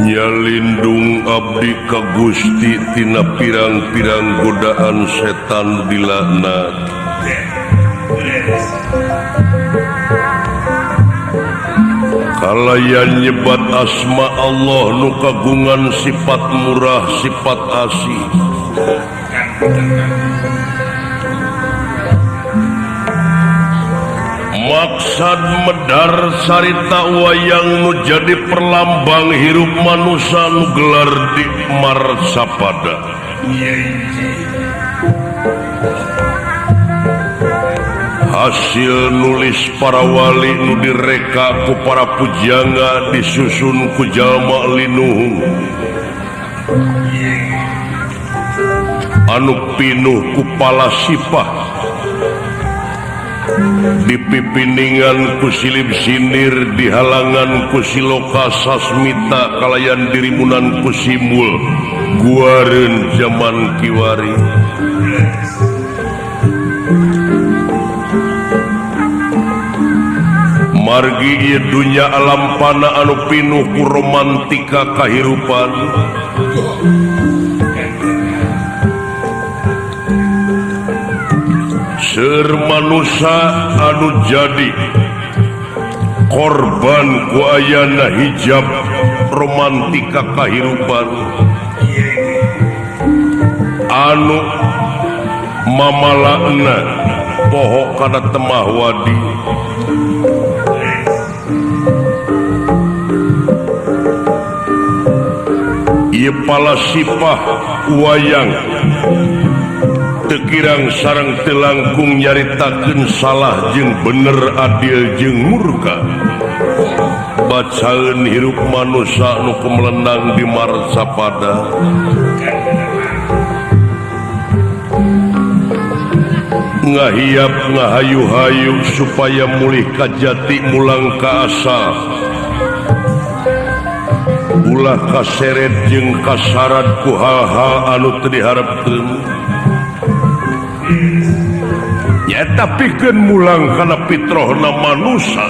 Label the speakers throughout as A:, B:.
A: Nyalindung abdi ka Gusti tina pirang-pirang godaan setan dilaknat. Kalayan nyebat asma Allah nu kagungan sifat murah sifat asih. Maksad medar sarita wayang nu jadi perlambang hirup manusa nu gelar di Marsapada. Hasil nulis para wali nu direka ku para pujangga disusun ku jalma linuhung anu pinuh ku palasipah dipipiningan ku silib sindir dihalangan ku siloka sasmita kalayan dirimunan ku simul guareun zaman kiwari. Margi ieu dunya alam pana anu pinuh ku romantika kahirupan. Seueur manusa anu jadi korban ku ayana hijab romantika kahirupan anu mamalakna poho kana temah wadi. Ieu palasipah wayang teu kirang sareng teu langkung nyaritakeun salah jeung bener adil jeung murka. Bacaeun hirup manusa nu kumelenang di Marsapada. Ngahiap ngahayu-hayu supaya mulih ka jati mulang ka asal. Ulah kaseret jeung kasarad ku hal-hal anu teu diharepkeun. Nyaeta pikeun mulang kana fitrahna manusa.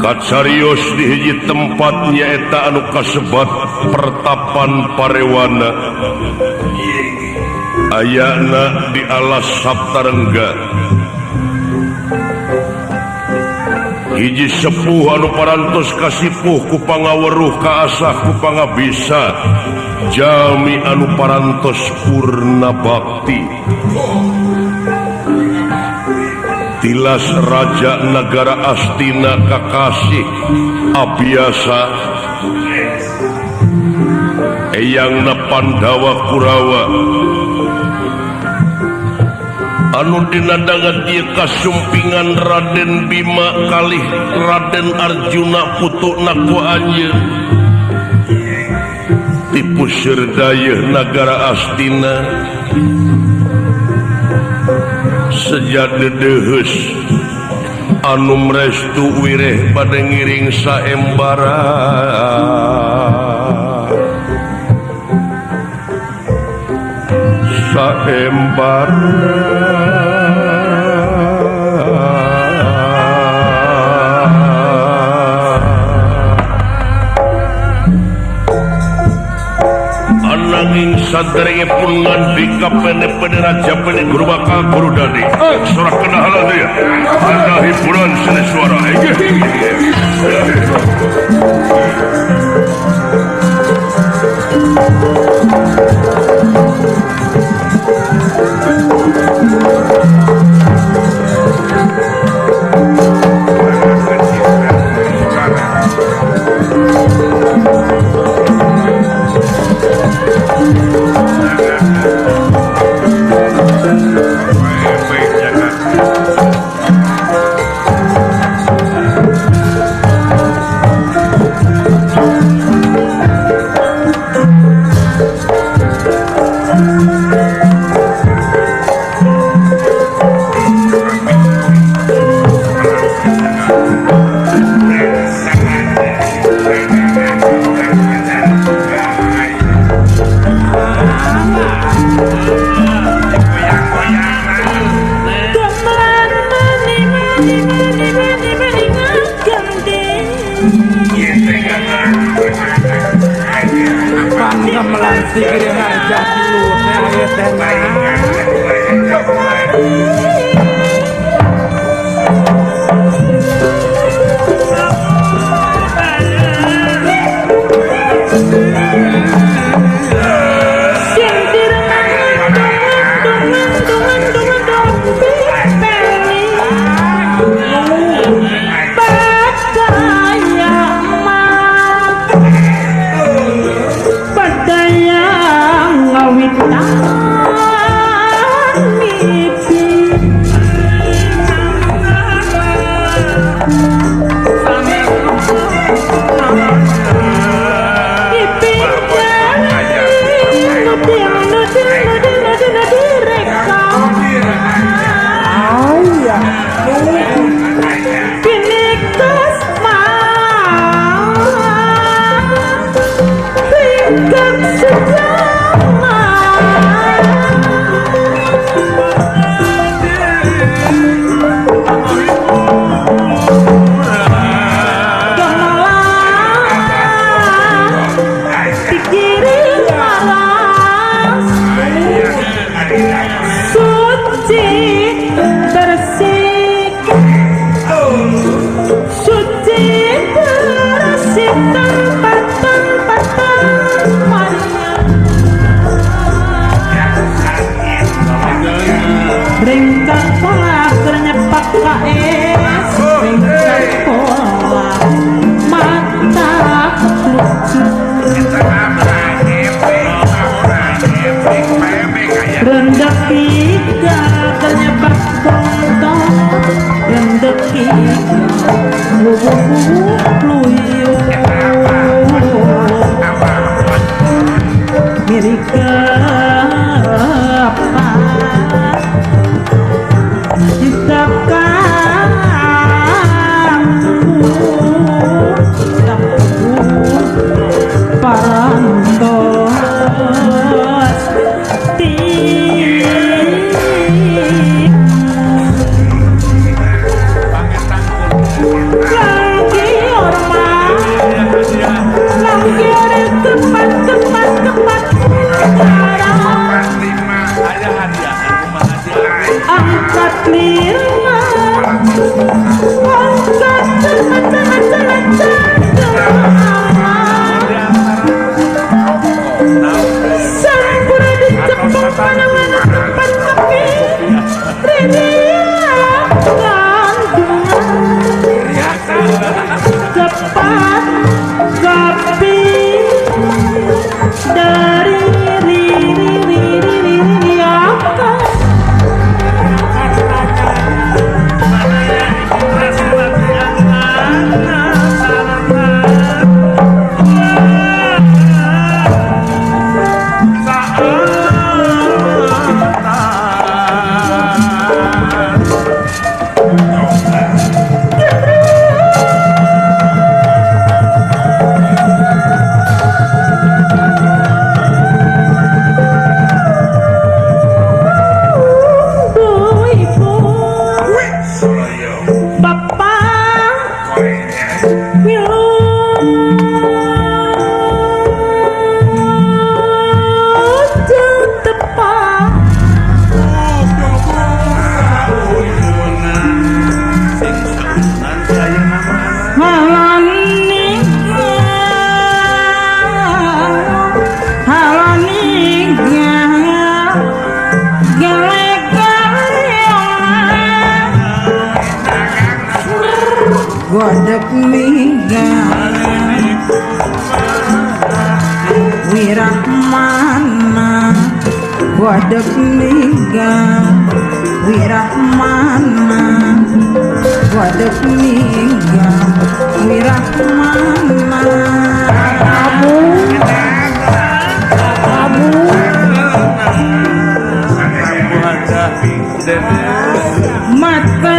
A: Kacarios di hiji tempat nyaeta anu kasebat pertapan Parewana. Ayana di alas Saptarengga. Hiji sepuh anu parantos kasipuh ku pangaweruh kaasah ku pangabisa jalmi anu parantos purna bakti. Tilas raja nagara Astina kakasih abiasa eyangna Pandawa Kurawa anu dinadangan ieu kasumpingan Raden Bima kalih Raden Arjuna putuna ku anjeun tipu seueur nagara Astina sejak dedeheus anu mrestu wireh bade ngiring saembara. Saembara ananging saderenge pun ngandika pene-pene raja pene guru bakal guru dadi sorak kena halal dia ada hiburan seni suara.
B: Gusti Giri Harja tilu teh aya teh
C: Godek minggat Wirahmana, godek minggat Wirahmana, godek minggat Wirahmana. Kamu, kamu, mata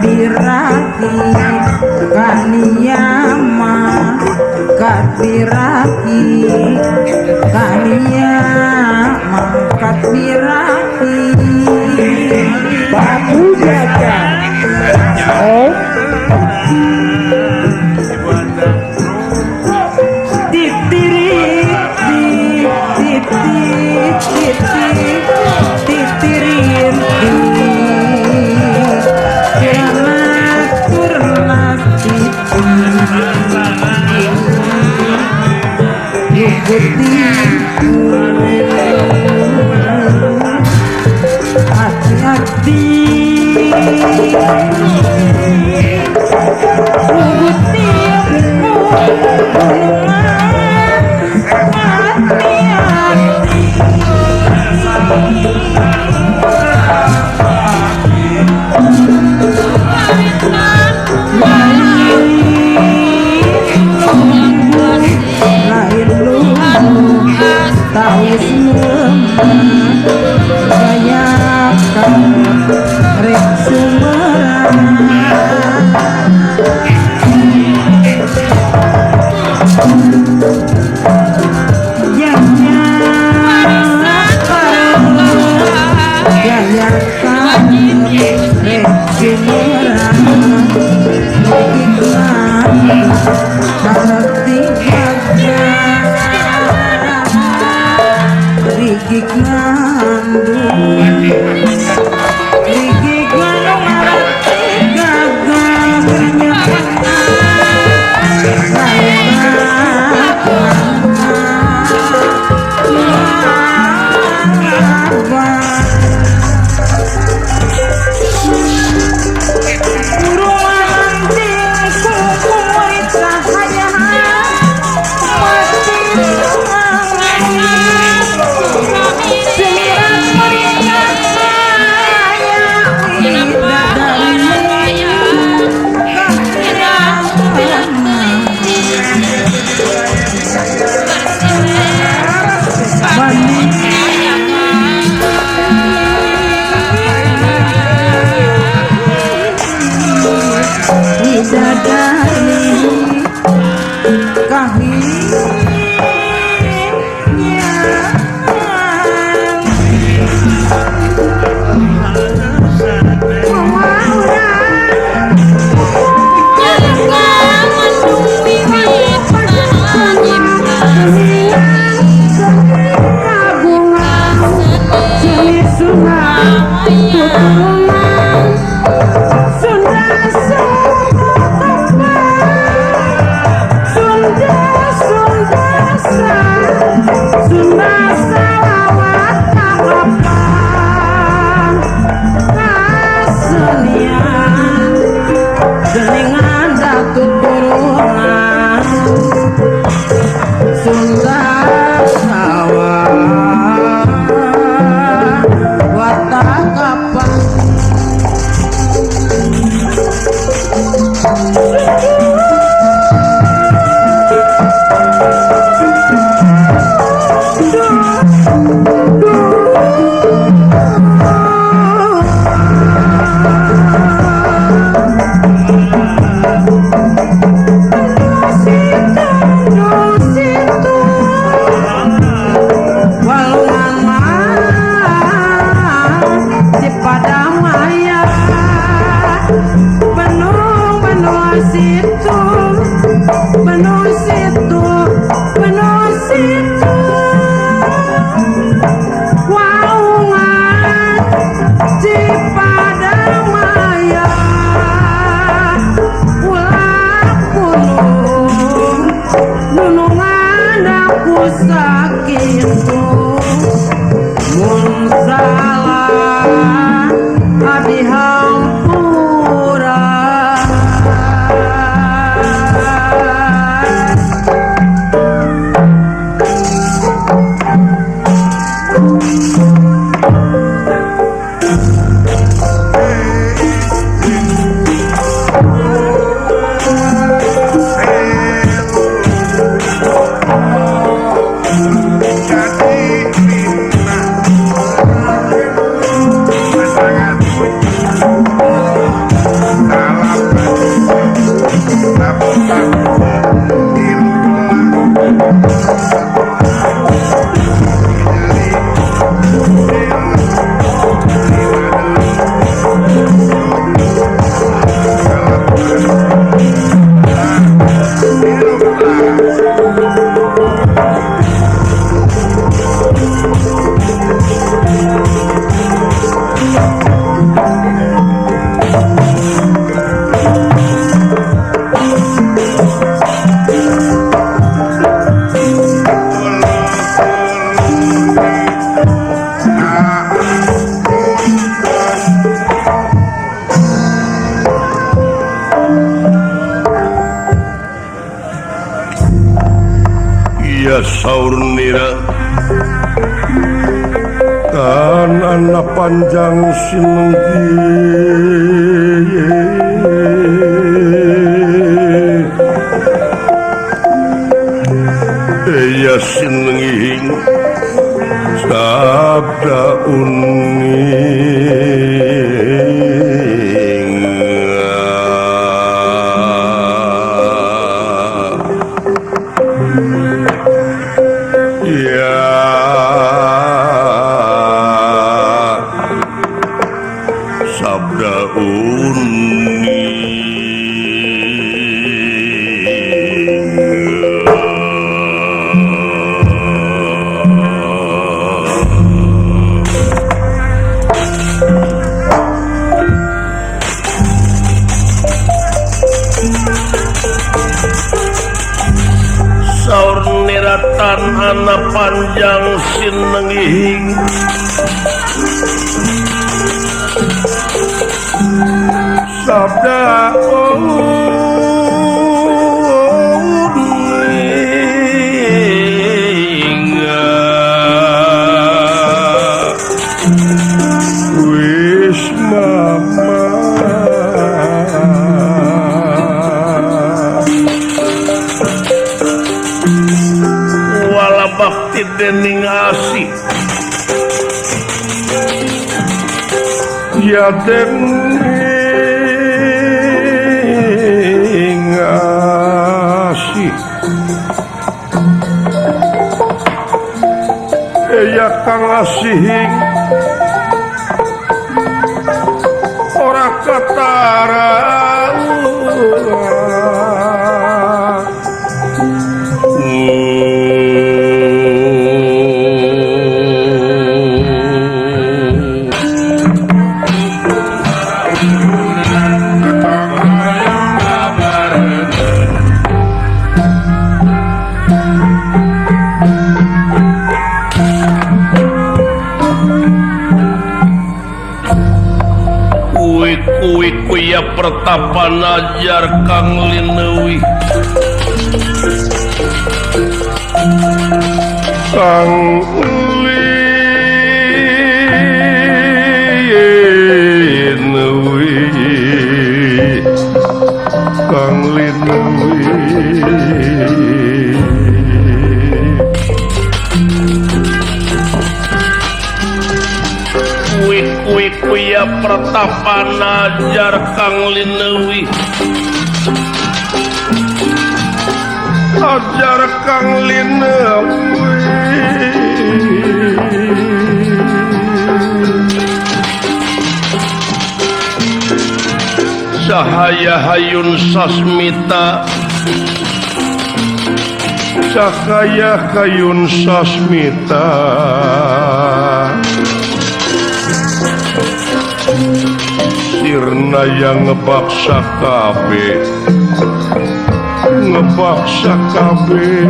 C: Katbirahi kaniyama katbirahi kaniyama katbirahi
B: Babu jaga. Oh.
C: Hati-hati
A: Saur nira
D: tan anak panjang sinenggi
A: iya sinengi
D: sabda uning.
A: Anak panjang sinengihing
D: sabda uning wis mama
A: bakti dening asih
D: ya dening asih ya kang asih ora ketara.
A: Pertapan ajar kang lineuwih
D: kang lineuwih kang lineuwih
A: kuwi-kuwi pertapan ajar kang lineuwih
D: ajar kang lineuwih
A: cahaya hayun sasmita
D: cahaya hayun sasmita sirna yang ngebaksa kabeh ngebaksa kabeh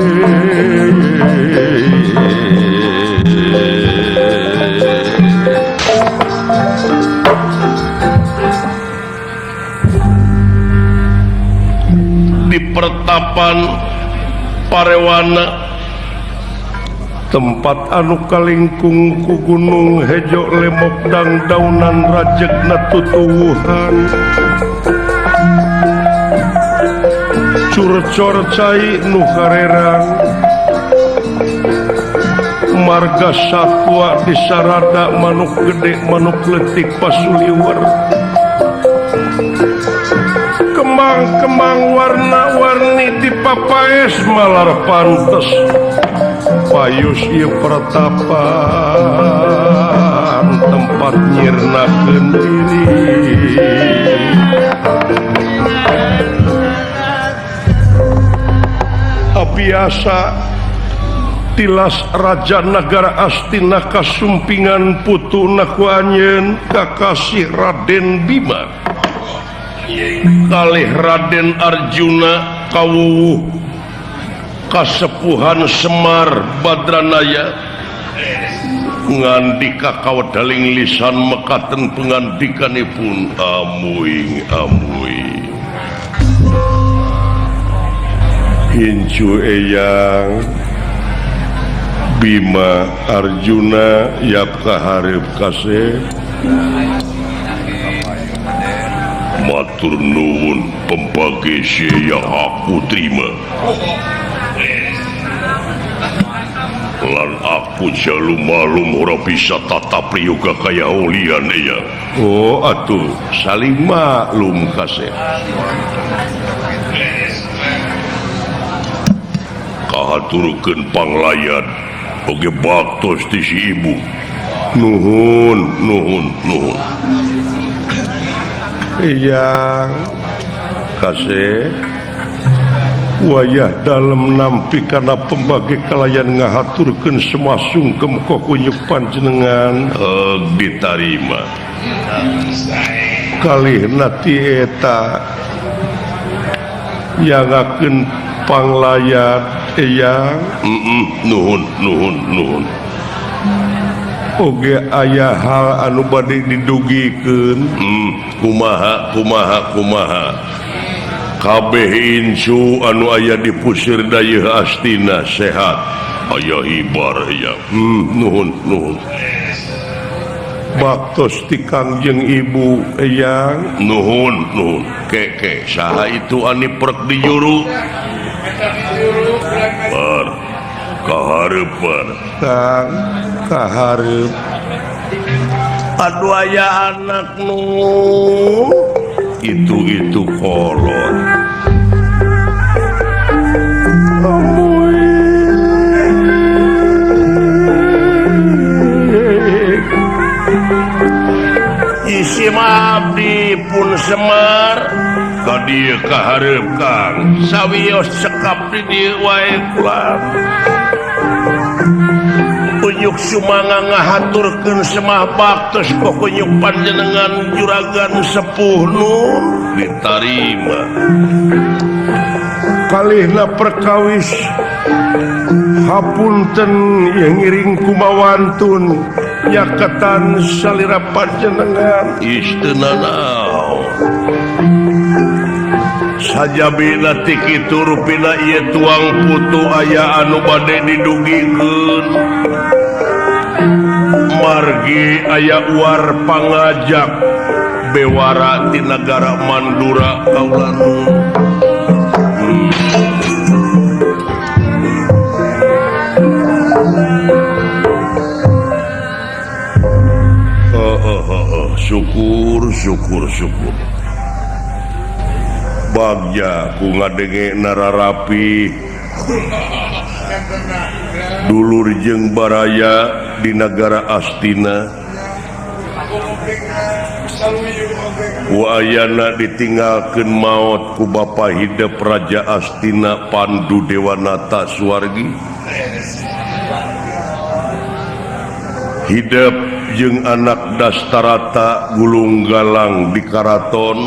A: di pertapan parewana
D: tempat anu kalingkung ku gunung hejo lemok dang daunan rajegna tutuwuhan curcor cai nu karerang marga satwa disarada manuk gede manuk leutik pasuliwer kembang-kembang warna-warni dipapaes malar pantes payus ieu pertapan tempat nyirnakeun diri. Biasa Tilas Raja Nagara Astina kasumpingan putu ku anjeun kakasih Raden Bima kalih Raden Arjuna kawuwuh kasepuhan Semar Badranaya ngandika kawedaling lisan mekaten pengandikanipun amuing amuing incu eyang Bima Arjuna yap kaharep kasih matur nuwun pembagi yang aku terima lan aku jalu malum ora bisa tata priyoga kaya ulian ya. Oh atuh saling maklum kasih kahaturkeun panglayan oge baktos ti si ibu nuhun nuhun nuhun eyang kasih wayah dalem nampi kana pembagi kalayan ngahaturkeun semua sungkem kokunyuk panjenengan ditarima kalih nati eta yangakeun panglayat eyang nuhun nuhun nuhun oge aya hal anu bade didugikeun kumaha kumaha kumaha kabeh incu anu aya di pusir dayeuh Astina sehat aya hibar ya nuhun nuhun baktos ti Kangjeng Ibu eyang nuhun nuhun keke saha itu ani prek di juru bar kahareup bar Kang kahareup aduh aya anak nu itu kolot isi abdi pun Semar ka dieu kahareup Kang sawios cekap di dieu wae kula kunyuk sumangga ngahaturkeun semah baktos kunyuk panjenengan juragan sepuh nun ditarima kalihna perkawis hapunten yang ngiring kumawantun nyaketan salira panjenengan isteuna naon sajabina ti kitu rupina ieu tuang putu aya anu bade didugikeun margi aya uar pangajak bewara ti nagara Mandura kaula nun syukur syukur syukur bagja ku ngadenge nararapi dulur jeung baraya di nagara Astina wayana ditinggalkeun maot ku bapa hidep Raja Astina Pandu Dewanata Suwargi hidep jeung anak Dastarata gulung galang di karaton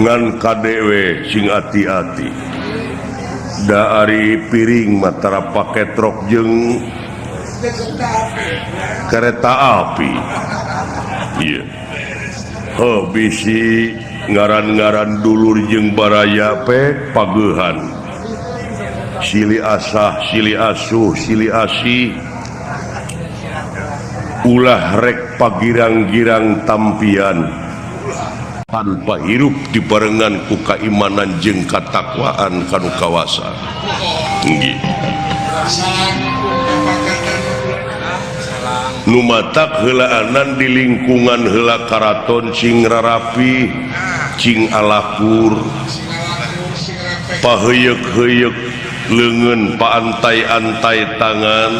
D: ngan kadewe sing ati-ati da ari piring matara pake truk jeung kereta api ieu heuh bisi ngaran-ngaran dulur jeung baraya pe pageuhan silih asah silih asuh silih asih ulah rek pagirang-girang tampian tanpa hirup dibarengan ku kaimanan jeung katakwaan kanu kawasa nggih nu matak heulaanan di lingkungan heula karaton cing rarapi cing alakur paheuyeuk-heuyeuk leungeun paantai-antai tangan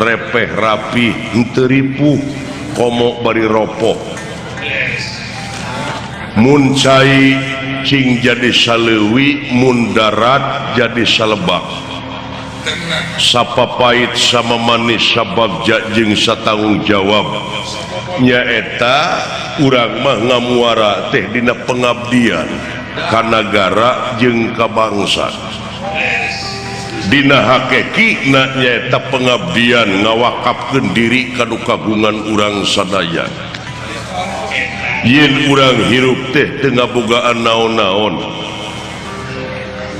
D: repeh rapi henteu ripuh komo bari ropoh mun cai cing jadi saleuwi mun darat jadi salebak. Sapapait sama manis, sabagja jeung satanggung jawab, nyaeta urang mah ngamuara teh dina pengabdian ka nagara jeung ka bangsa. Dina hakekina nyaeta pengabdian ngawakafkeun diri ka nu kagungan urang sadaya. Yen urang hirup teh teu ngabogaan naon-naon,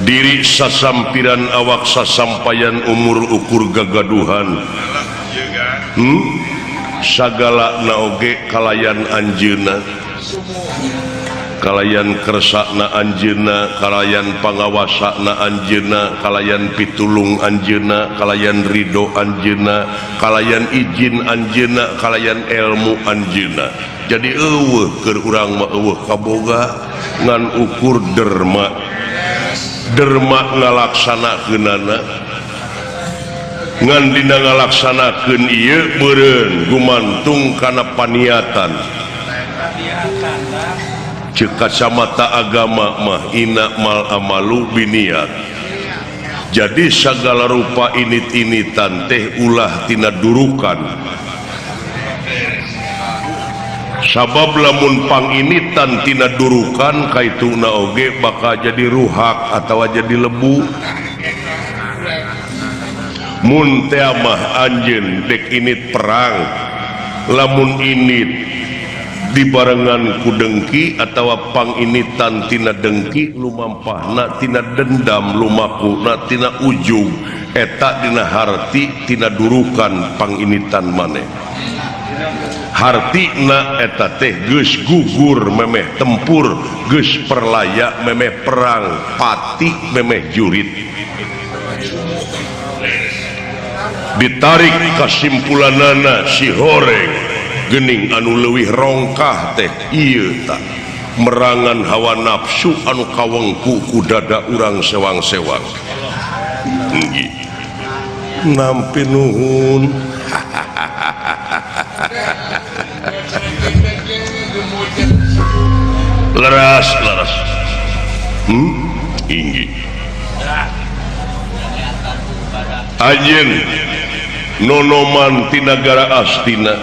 D: diri sasampiran, awak sasampayan, umur ukur gagaduhan, Sagala naoge kalayan anjeunna, kalayan kersakna anjeunna, kalayan pangawasana anjeunna, kalayan pitulung anjeunna, kalayan ridho anjeunna, kalayan izin anjeunna, kalayan ilmu anjeunna. Jadi euweuh keur urang mah, euweuh kaboga ngan ukur derma derma ngalaksanakeunana. Ngan dina ngalaksanakeun ieu meureun gumantung kana paniatan. Cek kacamata agama mah, innamal a'malu binniat. Jadi segala rupa init-initan teh ulah tina durukan, sabab lamun panginitan tina durukan, kaituna oge bakal jadi ruhak atau jadi lebu. Mun teh mah anjeun dek init perang, lamun init dibarengan ku dengki atau panginitan tina dengki, lumampahna tina dendam, lumakuna tina ujug, eta dina harti tina durukan panginitan maneh. Hartina eta teh geus gugur memeh tempur, geus perlaya memeh perang, pati memeh jurit. Ditarik kesimpulanana, si horeng gening anu leuwih rongkah teh ieu tah merangan hawa nafsu anu kawengku ku dada urang sewang-sewang. Inggih, nampi, nuhun. Leras leras, Inggih, anjeun nonoman ti nagara Astina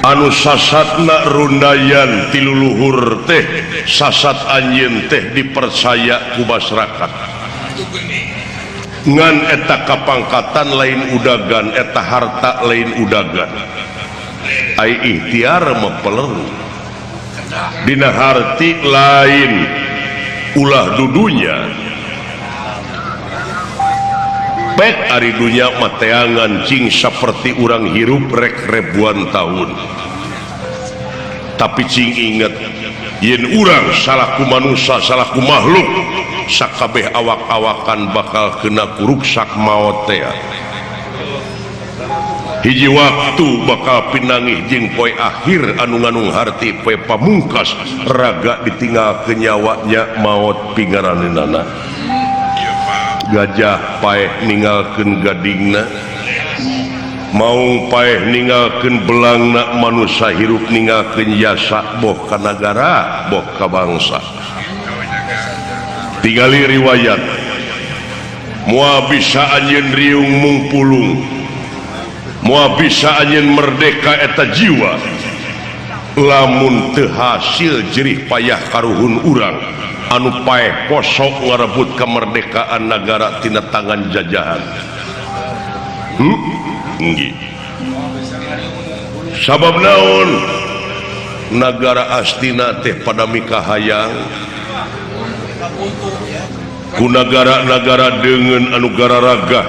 D: anu sasatna rundayan ti luluhur teh, sasat anjeun teh dipercaya ku masyarakat. Ngan eta kapangkatan lain udagan, eta harta lain udagan, ai ikhtiar mah peleru. Dina harti lain ulah dudunya pek, ari dunya mah teangan cing saperti urang hirup rek ribuan tahun. Tapi cing inget, yen urang salaku manusia, salaku makhluk, sakabeh awak-awakan bakal kena kuruksak maot teh. Hiji waktu bakal pinanggih jeung poe akhir anu nganung harti poe pamungkas, raga ditinggal ke nyawanya, maot pingaraneunana. Gajah paeh ninggalkeun gadingna, maung paeh ninggalkeun belangna, manusia hirup ninggalkeun jasa, boh ka nagara boh ka bangsa. Tingali riwayat, moal bisa anjeun riung mungpulung, moal bisa anjeun merdeka eta jiwa lamun teu hasil jerih payah karuhun urang anu paeh kosok ngarebut kemerdekaan negara tina tangan jajahan. Inggih. Sabab naon? Negara Astina teh pada mikahayang ku negara-negara dengan anu gararaga.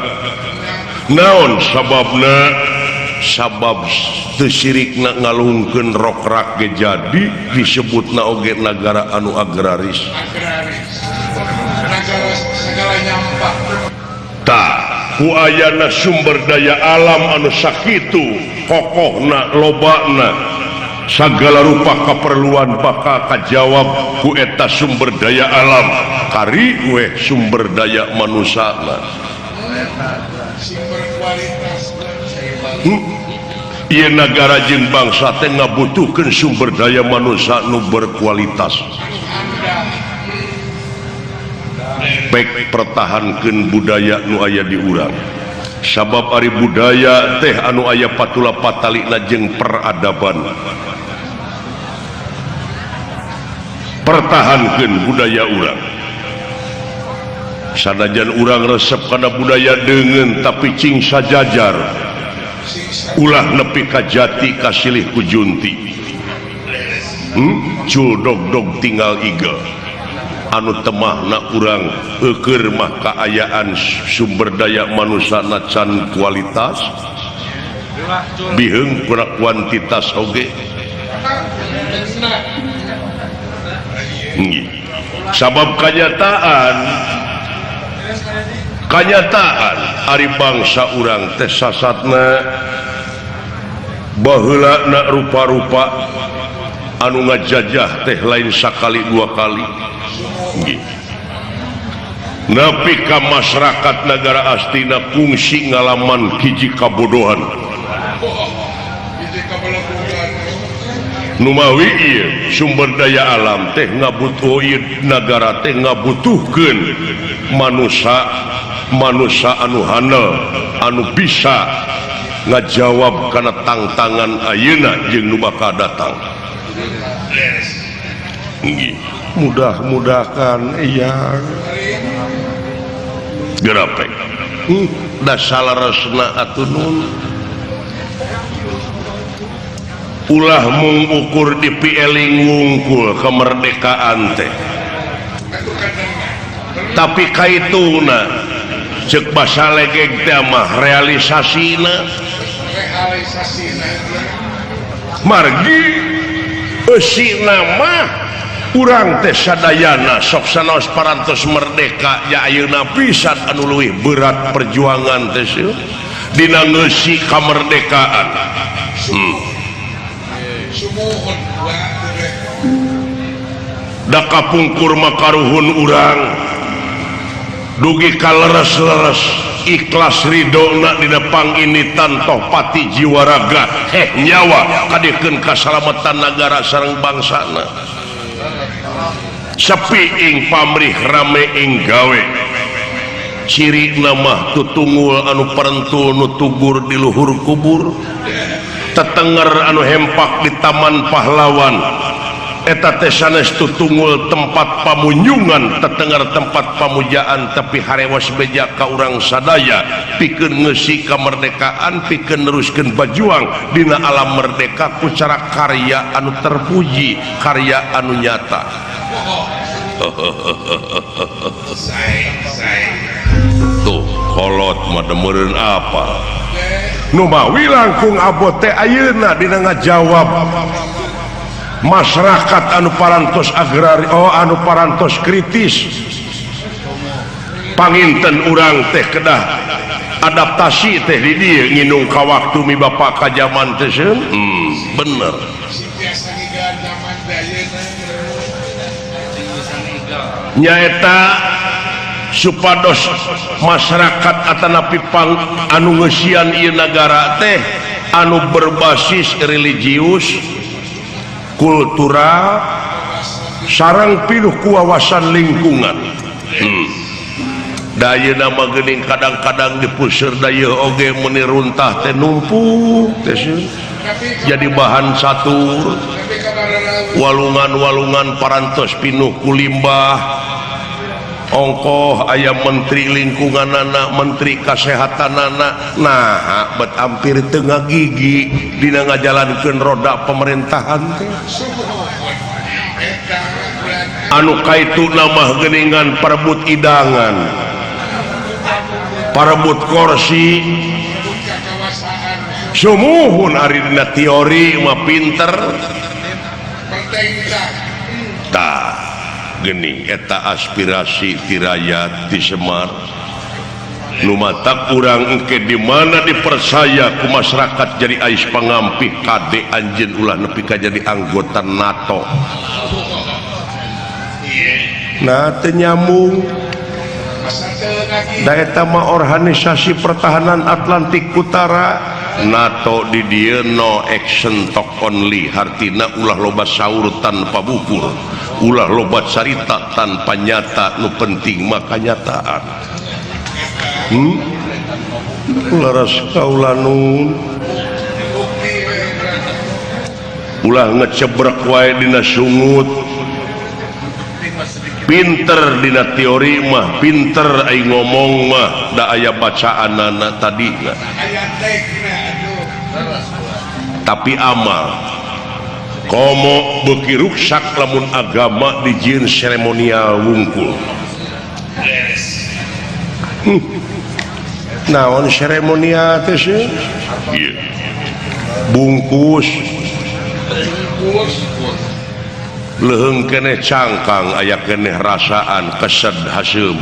D: Naon sababna? Sabab teu sirikna ngalungkeun rokrak ge jadi disebutna oge negara anu agraris.
E: Agraris. Negara segala nyampah.
D: Tah, ku ayana sumber daya alam anu sakitu kokohna, lobana, segala rupa keperluan bakal kajawab ku eta sumber daya alam, kari weh sumber daya manusana.
E: Sing berkualitas.
D: Ieu nagara jeung bangsa teh ngabutuhkeun sumber daya manusia nu berkualitas.
E: Anu handal.
D: Pek pertahankeun budaya nu aya di urang, sabab ari budaya teh anu aya patula patalina jeung peradaban. Pertahankeun budaya urang, sanajan urang resep kana budaya deungeun, tapi cing sajajar, ulah nepi ka jati kasilih ku junti. Cul dog-dog tinggal iga anu temahna urang eukeur mah kaayaan sumber daya manusana can kualitas, biheung kurang kuantitas oge. Sabab kanyataan ari bangsa urang teh sasatna baheula na rupa-rupa anu ngajajah teh lain sakali dua kali. Nepi ka masyarakat negara Astina kungsi ngalaman hiji kabodohan. Numawi ieu sumber daya alam teh ngabutuh ieu nagara teh ngabutuhkeun manusia anu handal, anu bisa ngajawab kana tangtangan ayeuna jeung nu bakal datang. Mudah-mudahan iya gerapek da salaresna atuh nun. Ulah mung ukur di pieling wungkul kemerdekaan teh, tapi kaituna cek basa legeg teh mah realisasina. Margi eusina mah urang teh sadayana sok sanaos parantos merdeka ya ayeuna pisan anu leuwih berat perjuangan teh dina ngeusi kamerdekaan. Da kapungkur makaruhun urang dugi ka leres-leres ikhlas ridona dina panginitan toh pati jiwa raga heh nyawa kadiekeun kasalamatan nagara sareng bangsana. Sepi ing pamrih rame ing gawe, ciri mah tutungul anu parentul nu tugur di luhur kubur, tetenger anu hempak di taman pahlawan. Eta teh sanes tutungul tempat pamunyungan, tetenger tempat pamujaan, tapi harewas beja ka urang sadaya pikeun ngeusi kamerdekaan, pikeun neruskeun bajuang dina alam merdeka ku cara karya anu terpuji, karya anu nyata. Tuh kolot mah meureun apa numawi langkung abot teh ayeuna dina ngajawab masyarakat anu parantos agrari, oh anu parantos kritis. Panginten urang teh kedah adaptasi teh di dieu nginung ka waktu mi bapak ka jaman teh seun. Bener nyaeta supados masyarakat atanapi pang anu ngeusian ieu nagara teh anu berbasis religius, kultural, sareng pinuh kuwawasan lingkungan. Da ayeuna mah geuning kadang-kadang dipuseur dayeuh oge meuni runtah teh numpuk teh jadi bahan satur, walungan-walungan parantos pinuh ku limbah. Ongkoh aya menteri lingkunganana, menteri kasehatanana, nah bet hampir tengah gigi dina ngajalankeun roda pemerintahan teh. Anu kaituna mah geuningan parebut idangan, parebut kursi. Sumuhun ari dina teori mah pinter. Tah geuning eta aspirasi ti rakyat ti Semar nu matak urang engke di mana dipercaya ku masyarakat jadi ais pangampih kade anjeun ulah nepi ka jadi anggota NATO. Nah teu nyambung. Da eta mah organisasi pertahanan Atlantik Utara NATO di dieu no action talk only, hartina ulah loba saur tanpa bukur. Ulah loba carita tanpa nyata, nu penting mah kanyataan. Laras kaula nun. Ulah ngecebrek wae dina sungut. Pinter dina teori mah, pinter ai ngomong mah, da aya bacaanana tadina. Tapi amal komo beuki ruksak lamun agama dijieun seremonial wungkul. Naon seremonial teh sih? Ieu. Bungkus. Leuheung keneh cangkang aya keneh rasaan kesed haseum.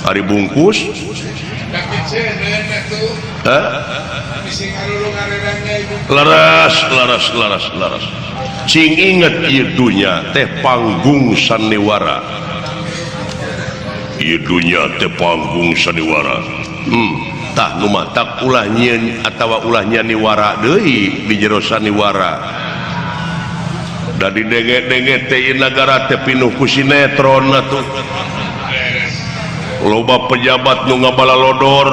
D: Ari bungkus? Hah? Laras, laras, laras, laras. Cing inget ieu dunya teh panggung sandiwara. Ieu dunya teh panggung sandiwara. Tah nu matak ulah nyieun atawa ulah nyaniwara deui di jero sandiwara. Da didenge-denge teh ieu nagara teh pinuh ku sinetron atuh. Loba pejabat nu ngabalalodor,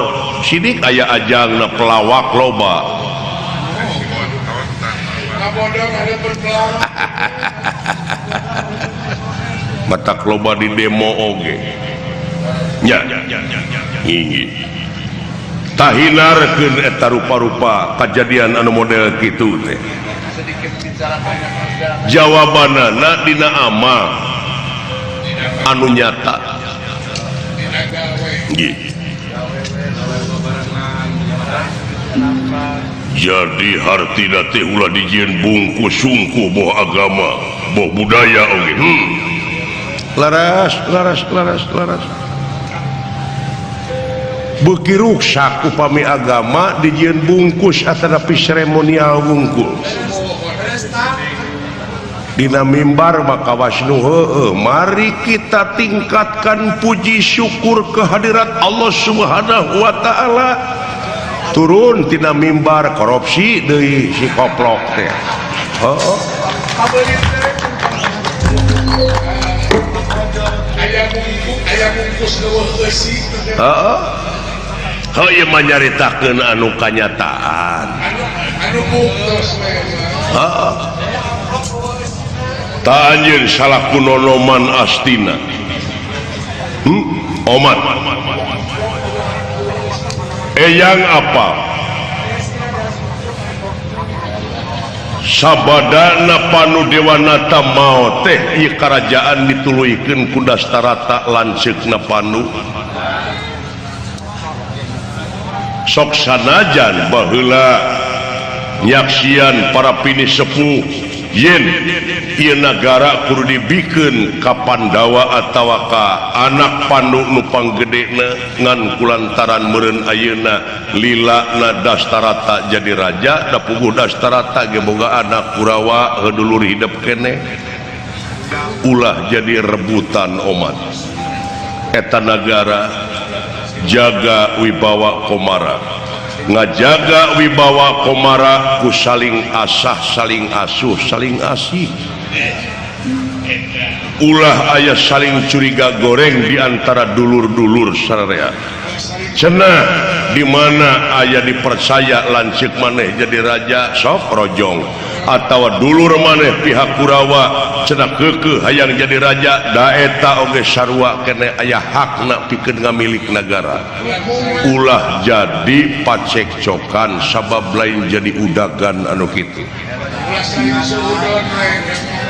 D: sidik aya ajangna pelawak loba. Matak loba di demo oge. Nya. Hiji. Tahinarkeun eta rupa-rupa kajadian anu model kitu teh. Jawabanana dina amal anu nyata. Nggih. Jadi hartina teh ulah dijieun bungkus sungkuh boh agama, boh budaya oge. Laras, laras, laras, laras. Beuki ruksak upami agama dijieun bungkus atanapi seremonial wungkul. Dina mimbar maka wasnu heueuh, mari kita tingkatkan puji syukur kehadirat Allah Subhanahu wa taala. Turun tina mimbar korupsi deui si koplok teh. Heueuh. Heeh. Heuh ieu mah nyaritakeun anu kanyataan.
E: Anu bungkus we.
D: Heeh. Ta anjeun salah kunonoman astina. Omat. Eyang apa? Sabadana Panu Dewanata maot teh ieu karajaan dituluykeun ku Dastarata lanceukna Panu. Sok sanajan baheula nyaksian para pini sepuh yen ieu nagara kudu dibikeun ka Pandawa atawa ka anak Pandu nu panggedena ngan kulantaran meureun ayeuna lilana Dastarata jadi raja da puguh Dastarata ge boga anak Kurawa dulur hidep keneh ulah jadi rebutan omat eta nagara jaga wibawa Komara ngajaga wibawa Komara ku saling asah saling asuh saling asih ulah aya saling curiga goreng di antara dulur-dulur sararea cenah di mana aya dipercaya lanceuk maneh jadi raja sok rojong atawa dulur maneh pihak Kurawa cenah keukeuh hayang jadi raja da eta oge sarua keneh aya hakna pikeun ngamilik nagara ulah jadi pacekcokan sabab lain jadi udagan anu kitu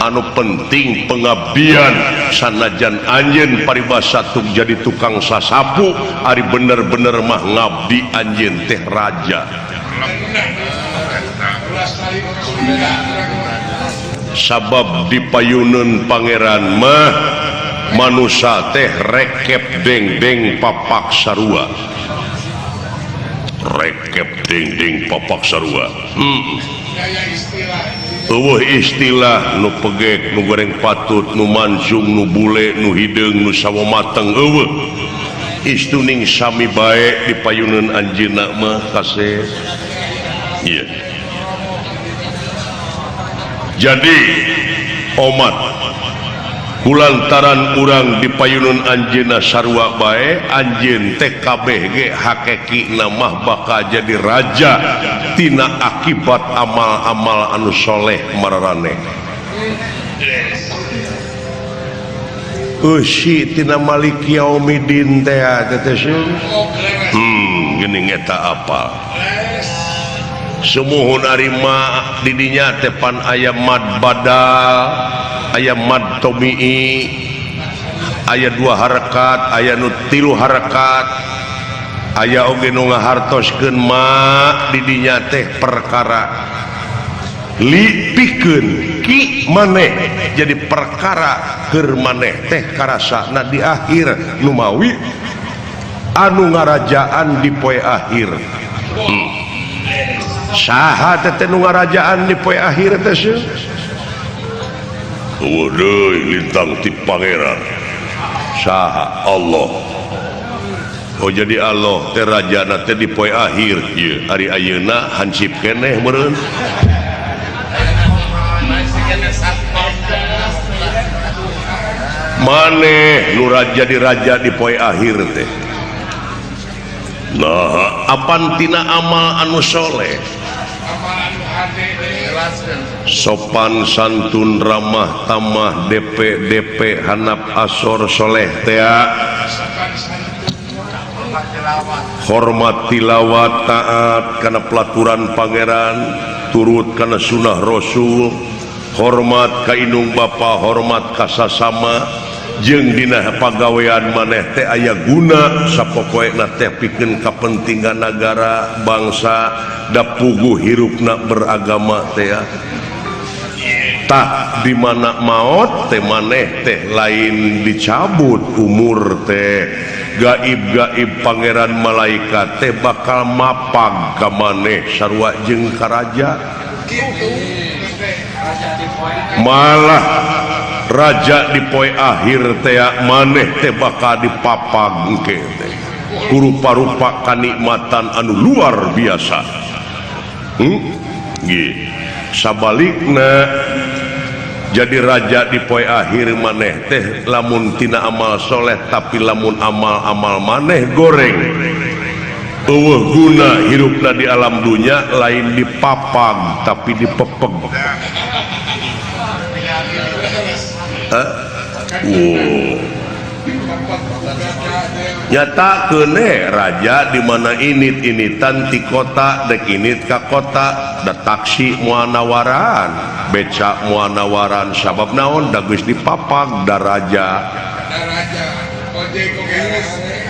D: anu penting pengabdian sanajan anjeun paribasa tuk jadi tukang sasapu ari bener-bener mah ngabdi anjeun teh raja sabab dipayuneun pangeran mah manusa teh rekep dengdeng papak sarua rekep dengdeng papak sarua eueuh istilah nu pegek nu goreng patut nu mancung nu bule nu hideung nu sawo mateng eueuh istuning sami bae dipayuneun anjeunna mah kasih ieu. Jadi omat Kulantaran urang di payunun anjeunna sarua bae, anjeun teh kabeh ge hakekina mah bakal jadi raja tina akibat amal-amal anu soleh mararaneh. Eusi tina Maliki Yaumidin teh teh geuning eta apa? Sumuhun ari ma didinya teh pan aya mad badal, aya mad tomi'i, aya dua harakat, aya nu tilu harakat, aya oge nu ngahartoskeun ma didinya teh perkara li pikeun ki maneh jadi perkara keur maneh teh karasana di akhir numawi anu ngarajaan di poe akhir. Saha teh nu ngarajaan di poe akhir teh seuh? Eueuh deui lintang ti pangeran. Saha? Allah. Oh jadi Allah teh rajana teh di poe akhir ieu. Ari ayeuna hansip keneh meureun. Maneh nu raja di raja di poe akhir teh. Nah, apan tina amal anu soleh, sopan santun ramah tamah DP DP hanap asor soleh tea, hormat tilawat taat kana pelaturan pangeran, turut kana sunah rasul, hormat ka indung bapa, hormat ka sasama, jeung dina pagawean maneh teh aya guna sapopoena teh pikeun kapentingan nagara bangsa da puguh hirupna beragama teh. Tah di mana maot teh maneh teh lain dicabut umur teh, gaib-gaib pangeran malaikat teh bakal mapag ka maneh sarua jeung karaja. Malah raja di poe akhir teh maneh teh bakal dipapag engke teh kurupa-rupa kanikmatan anu luar biasa. Nggih. Sabalikna jadi raja di poe akhir maneh teh lamun tina amal soleh, tapi lamun amal-amal maneh goreng eueuh guna hirupna di alam dunya, lain dipapag tapi dipepeg. Wow. Nyata kene raja di mana init-initan ti kota dek init ka kota da taksi moal nawaran, becak moal nawaran, sabab naon da geus dipapag da raja.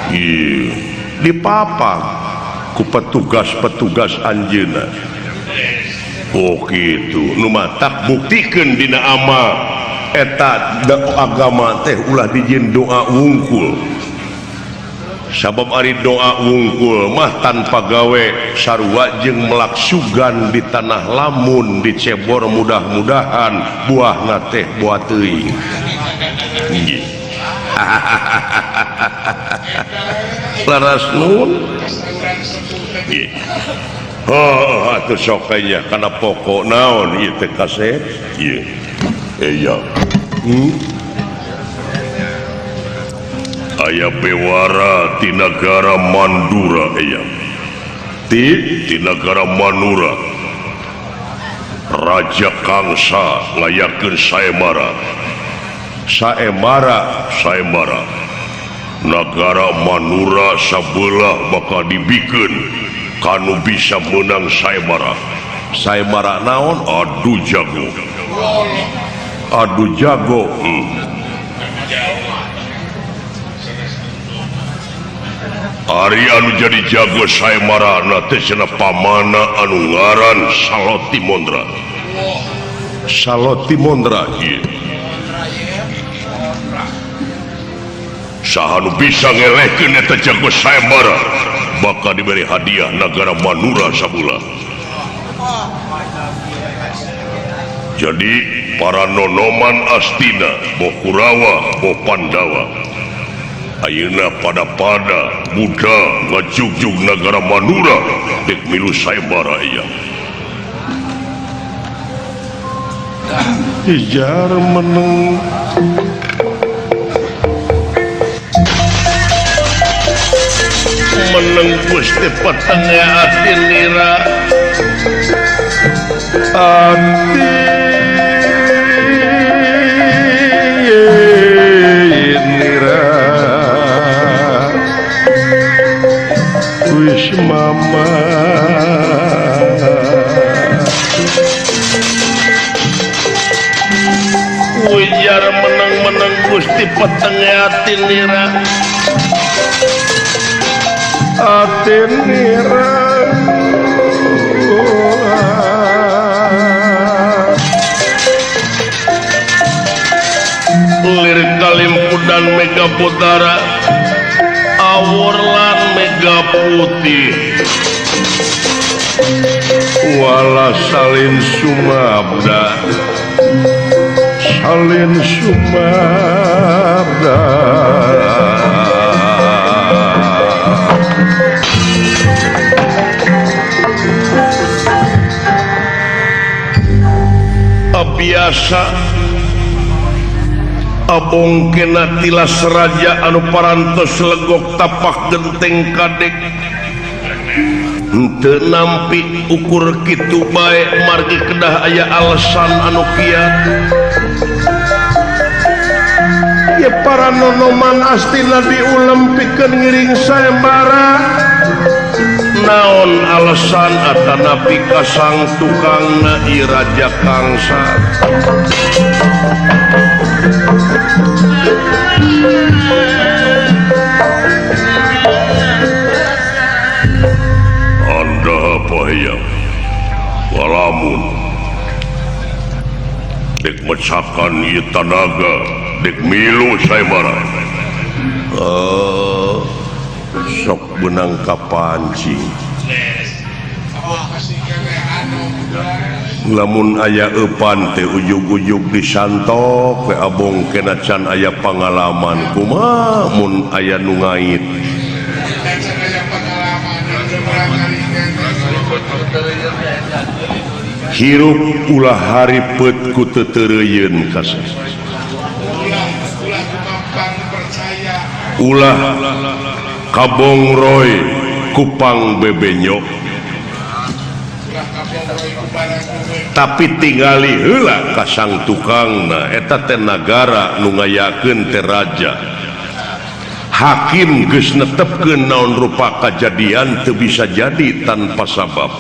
D: Ieu dipapag ku petugas-petugas anjeunna. Oh kitu nu matak buktikeun dina amal eta agama teh ulah dijieun doa wungkul. Sabab ari doa wungkul mah tanpa gawe sarua jeung melak sugan di tanah lamun dicebor mudah-mudahan buahna teh buah teuing. Nggih. Laras nun. Nggih. Oh, atuh sok nya kana pokok naon ieu teh kasep? Ieu. Iya. Aya bewara ti nagara Mandura aya. Ti nagara Manura. Raja Kangsa ngayakeun saemara. Saemara, saemara. Nagara Manura sabelah bakal dibikeun kanu bisa menang saemara. Saemara naon? Adu jago. Adu jago. Ari anu jadi jago saemara na teh cenah pamana anu ngaran Saloti Mondra. Saloti Mondra ieu. Saha nu bisa ngelehkeun eta jago saemara bakal diberi hadiah nagara Manura sabulah. Jadi para nonoman Astina, boh Kurawa, boh Pandawa, ayeuna pada-pada Buddha ngajugjug nagara Manura dek milu saembara ieu. Ijar meneng. Meneng Gusti petenge ati nira ati nira wis mama ujar meneng-meneng Gusti petenge ati nira ati nira lir kalimpudan mega putara awur lan mega putih wala salin sumabda salin sumabda biasa abong kena tilas raja anu parantos legok tapak genteng kadek henteu nampi ukur kitu bae margi kedah aya alasan anu kiat ya para nonoman astina diulem pikeun ngiring sayembara naon alasan atanapi kasang tukangna ieu Raja Kangsa anda apa ya walamun dek mecakan ieu tanaga dek milu sayembara sok benang kapancing lamun aya eupan teh ujug-ujug disantok we abong kena can aya pangalaman kumaha mun aya nu ngait hirup ulah haripet ku teuteureuyeun kasih ulah kabongroy kupang bebenyo tapi tingali heula ka sang tukangna eta teh nagara nu ngayakeun teh raja hakim geus netepkeun naon rupa kajadian teu bisa jadi tanpa sabab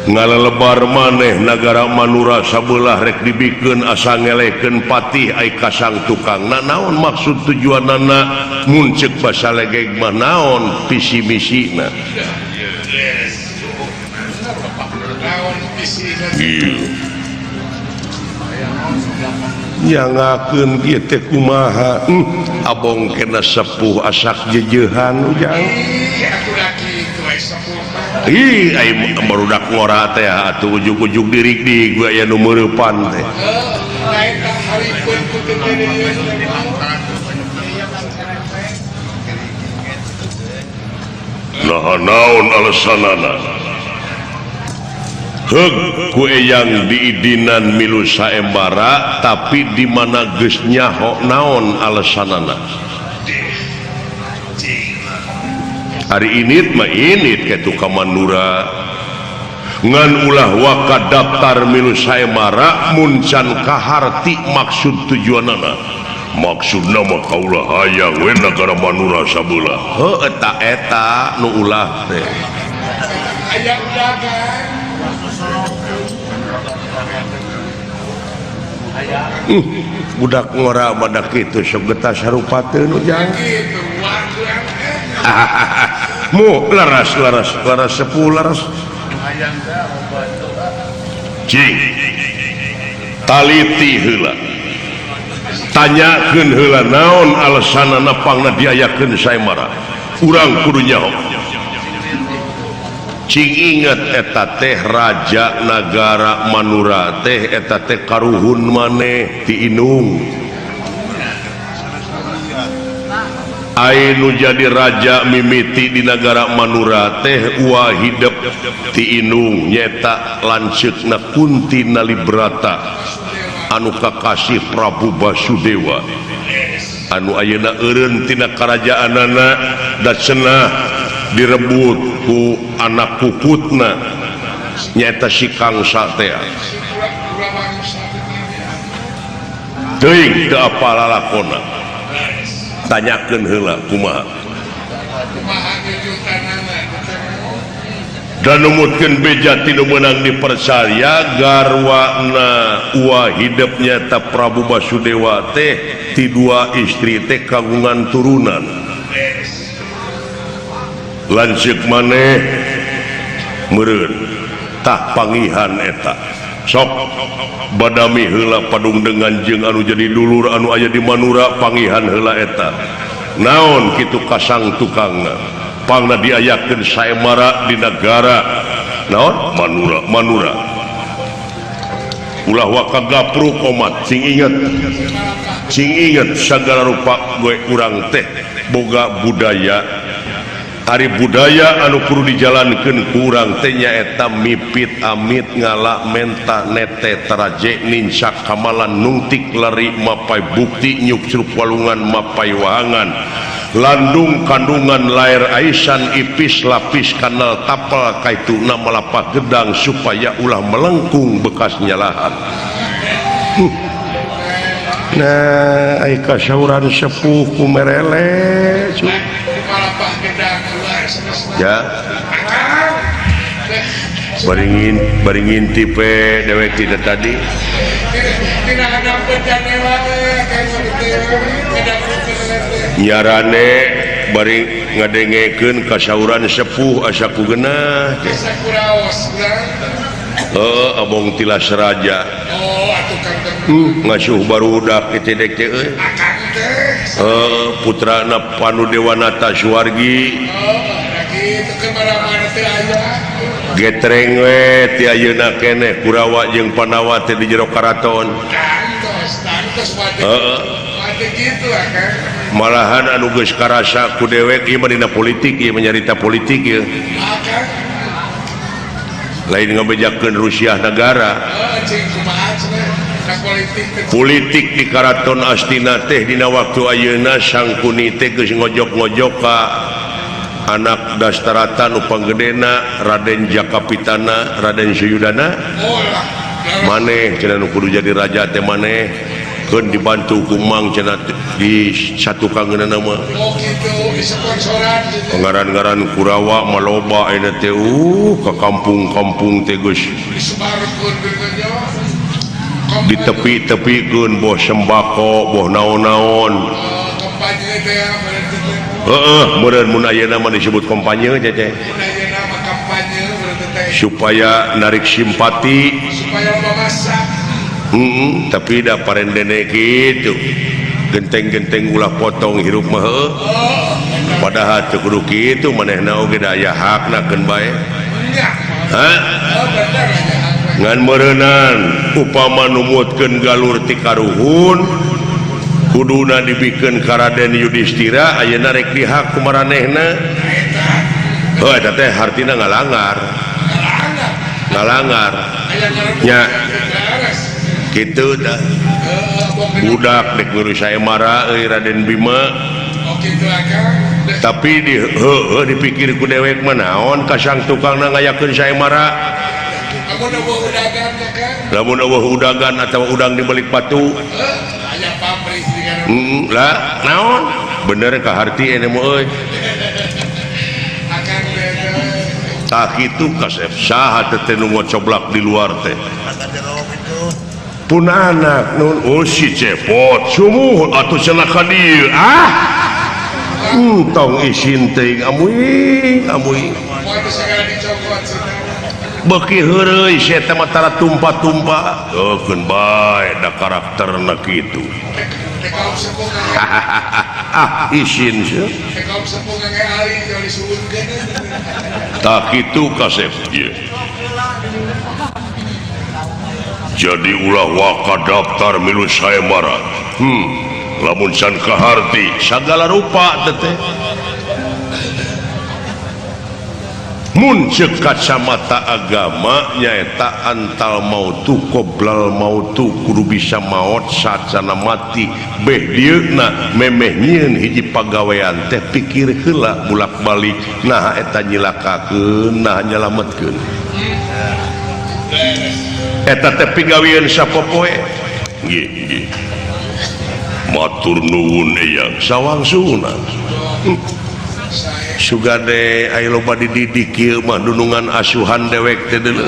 D: ngalelebar maneh nagara Manura sabelah rek dibikeun asa ngelehkeun patih ai ka sang tukangna naon maksud tujuanana mun ceuk basa legeg mah naon visi misina nyangakeun kieu teh kumaha abong kena sepuh asak jejehan ujang ih ai barudak ngora teh atuh ujug-ujug dirik di gua aya nu meureupan teh nah naon alasanana heug ku eyang diidinan milu saembara tapi di mana geus nyaho naon alasanana hari init mah init kitu ka Mandura ngan ulah waka daftar milu saembara mun can kaharti maksud tujuanana maksudna mah kaula hayang we nagara Mandura sabelah heuh eta eta nu ulah teh
E: aya undangan
D: budak ngora badak kitu sok getas sarupateun ujang mu laras laras laras sepuh laras cing taliti heula tanyakeun heula naon alasanana pangna diayakeun saembara urang kudu nyaho cing inget eta teh raja nagara Manura teh eta teh karuhun maneh ti indung Ainu jadi raja mimiti di nagara Manura teh wahidep ti indung nyeta lanceukna Kunti Nalibrata anu kakasih Prabu Basudewa. Anu ayeuna eureun tina karajaanana da cenah direbut ku anak kukutna nyaeta si Kangsa teh. Teuing teu apal lalakonna. Tanyakeun heula kumaha. Dan numutkeun beja ti nu meunang dipercaya garwana ua hidep nyaeta Prabu Basudewa teh ti dua istri teh kagungan turunan. Lanceuk maneh meureun tah pangihan eta. Sok badami heula padungdengan jeung anu jadi dulur anu aya di Manura pangihan heula eta. Naon kitu kasang tukangna? Pangna diayakeun saemara di negara naon Manura Manura. Ulah waka gapruk omat sing inget. Sing inget sagala rupa gue urang teh boga budaya. Ari budaya anu kudu dijalankeun ku urang teh nyaeta mipit amit ngala menta nete taraje nincak kamalan nungtik lari mapai bukti nyukcruk walungan mapai wahangan landung kandungan lair aisan ipis lapis kanal tapal kaituna malapah gedang supaya ulah melengkung bekas nyalahan. Nah, ai kasauran sepuh ku merele. Ya. Baringin tipe dewek tidak tadi. Nyarane bari ngadengekeun kasauran sepuh asa ku geunah. Heuh, abong tilas raja. Ngasuh barudak kitu dek teh euy. Putrana Panu Dewanata Suwargi. Getreng we ti ayeuna keneh Kurawa jeung Pandawa teh di jero karaton. Heeh. Malahan anu geus karasa ku dewek ieu mah dina politik ieu nyarita politik ieu. Lain ngabejakeun Rusia negara. Politik di Karaton Astina teh dina waktu ayeuna Sangkuni teh geus ngojok-ngojok ka anak Dastarata nu panggedena Raden Jakapitana Raden Suyudana. Maneh cenah nu kudu jadi raja teh maneh keun dibantu ku Mang cenah di satukangeunana mah. Ngaran-ngaran Kurawa maloba ayeuna teh ka kampung-kampung teh geus ditepi-tepikeun boh sembako boh naon-naon. Heeh, meureun mun ayeuna mah disebut kampanye teh. Supaya narik simpati
E: supaya memasak.
D: Tapi da parendene kitu. Genteng-genteng ulah potong hirup mah heuh. Padahal teu kudu kitu manehna oge da aya hakna keun bae. Hah? Ngan meureunan upama numutkeun galur ti karuhun kuduna dibikeun ka Raden Yudhistira ayeuna rek dihak ku maranehna. Heuh eta teh hartina ngalangar. Ngalangar. Nya kitu tah. Budak dek ngurus saemara euy Raden Bima. Tapi di heuh dipikir ku dewek mah naon kasang tukangna ngayakeun saemara. Lamun eueuh udagan atawa udang di balik batu. Lah naon? Bener ka harti ini mah euy. Tah kitu kasep saha teh nu ngocoblak di luar teh. Pun anak nun oh si cepot sumuhun atuh cenah ka dieu ah. Tong isin teuing amuy amuy. Beuki heureuy si eta mah tara tumpa-tumpa. Heuh keun bae da karakterna kitu. Ah isin seuh. Tah kitu kasep ieu. Jadi ulah waka daftar milu saemara. Lamun can kaharti sagala rupa teh. Mun ceuk kacamata agama nyaeta antal mautu qoblal mautu kudu bisa maot sacana mati beh dieuna memeh nyieun hiji pagawean teh pikir heula bulak-balik nah eta nyilakakeun nah nyalametkeun eta teh pigawean sapopoe nggih nggih matur nuwun eyang sawangsuna sugade aya loba dididik ieu mah dunungan asuhan dewek teh deuleu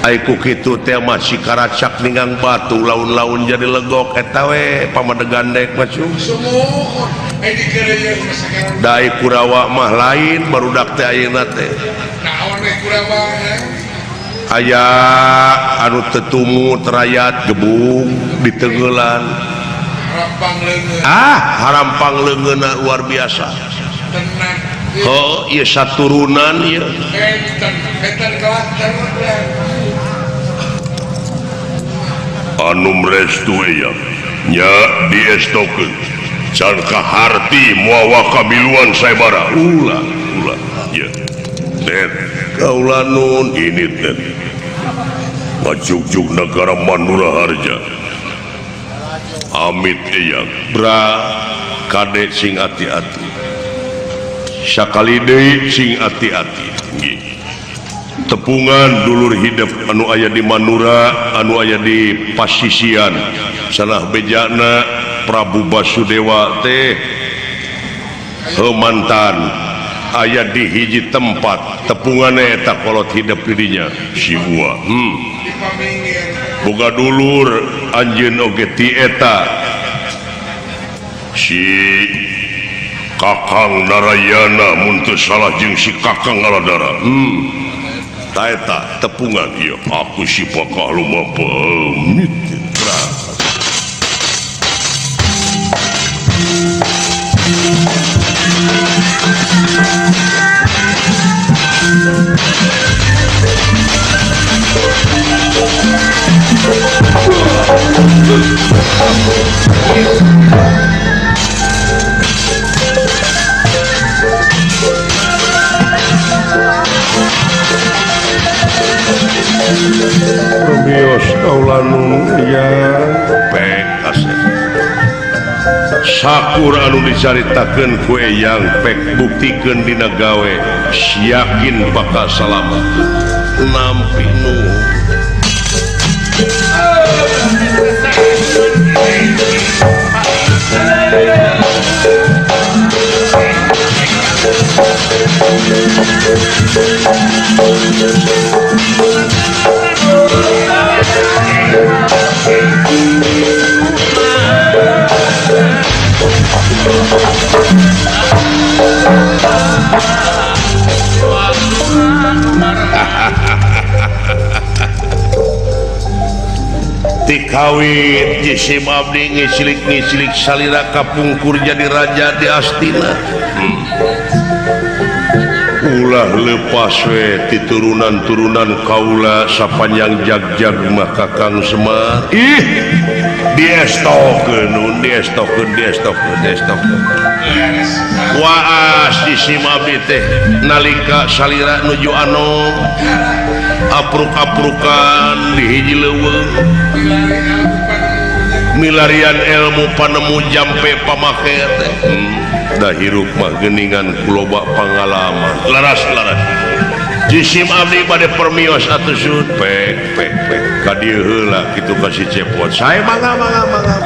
D: ai ku kitu teh mah si karacak ninggang batu laun-laun jadi legok eta we pamadegan dek mah da ai Kurawa mah lain barudak teh ayeuna teh aya anu tetumu terayat gebung ditenggelan ah harampang leungeunna luar biasa oh ieu saturunan ieu anu restu aya nya diestokeun can kaharti moal waka miluan saebara ulah ulah ieu net kaula nun ini net ngajugjug nagara Mandura Harja amit eyang bra kade sing ati-ati sakali deui sing ati-ati nggih tepungan dulur hidup anu aya di Mandura anu aya di pasisian salah bejana Prabu Basudewa teh mantan aya di hiji tempat tepungane eta kolot hidup didinya si Ua boga dulur anjeun oge ti eta si Kakang Narayana mun teu salah jeung si Kakang Aladara ta eta tepungan ieu aku si bakal lumampeumit Rubios kaulanu ya pek asep sakur anu dicaritakeun ku eyang pek buktikeun dina gawe yakin bakal salamet nampi nu Tikawit jisim abdi ngisilik-ngisilik salira kapungkur jadi raja di Astina. Ulah lepas we ti turunan-turunan kaula sapanjang jag-jag mah Kakang Semar. Ih, diestokeun nun, diestokeun, diestokeun, diestokeun. Waas jisim abdi teh nalika salira nuju anom apruk-aprukan di hiji leuweung. Milarian ilmu panemu jampe pamake teh. Da hirup mah geuningan kuloba pangalaman. Laras-laras. Jisim abdi bade permios atuh sun. Pek pek pek. Ka dieu heula kitu ka si Cepot. Sae mangga mangga mangga.